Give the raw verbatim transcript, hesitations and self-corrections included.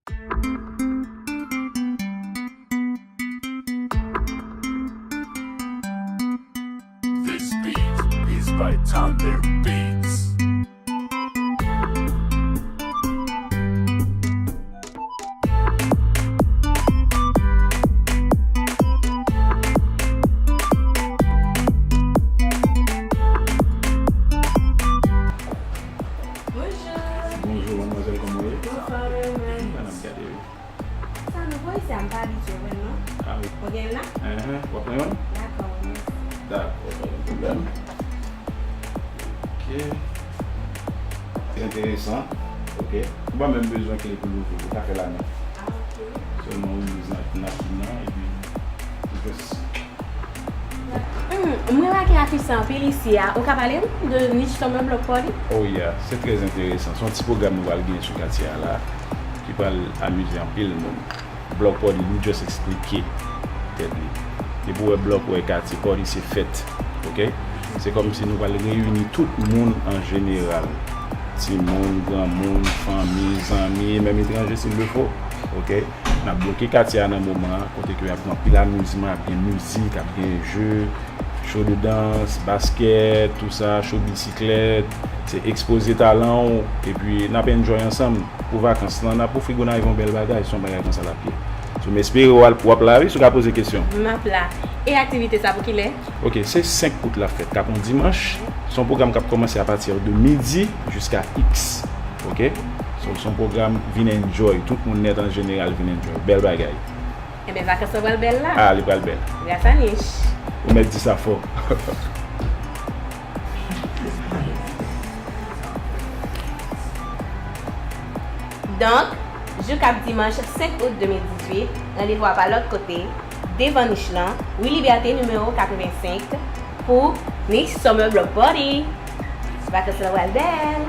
This beat is by Thunder Beats. Bonjou. Bonjou, madmwazèl, kòman w ye? Anfòm, e ou menm? Ban n ap gade, wi. Sa nouvo isi a, m pa abitye wè l non. Ah wi. Ou gen l la? Enhen, w ap pran youn? Dakò, mèsi. Dakò, pa gen pwoblèm. Ok. Trè enteresan. Ok. Ou pa menm bezwen kle pou l ouvri, ou ka fè l a men. Ah, ok. Sèlman ou mize nan, nan pil nan, epi ou jis Hmm, m remake afich sa anpil isi a. Ou ka pale m de Niche Summer Block Party? Oh yeah, se trè enteresan. Se yon ti pwogram nou pral gen sou katye a la, ki pral amize anpil moun. Block Party, nou just eksplike tèt li. Depi w wè blòk, w wè katye, party se fèt, ok? Se kòmsi nou pral reyini tout moun an jeneral. Timoun, granmoun, fanmi, zanmi, e menm etranje s'il le faut, ok? N ap bloke katye a nan moman an, kote ke y ap gen anpil amizman, ap gen mizik, ap gen je, cho de dans, baskèt, tou sa, cho bisiklèt, se ekspoze talan w, epi n ap enjoy ansanm. Pou vakans lan, n ap ofri Gonayiv yon bèl bagay, se yon bagay konsa l ap ye. So, m espere w al, w ap la, wi, si w ka poze kesyon. M ap la. E aktivite sa pou kilè? Ok, se senk out l ap fèt, k ap yon dimanch. Se yon pwogram k ap kòmanse apati de midi jiska X. Ok? So, se yon pwogram vin enjoy. Tout moun nèt an jeneral vin enjoy. Bèl bagay. Enben, vakans lan pral bèl la. Ah, li pral bèl. Gras a Niche. Ou mèt di sa fò. Donk, jou k ap dimanch senk out de mil dizuit, randevou a pa lòt kote, devan Niche lan, ri Libète nimewo katrevensenk, pou Niche Summer Block Party. Vakans lan pral bèl.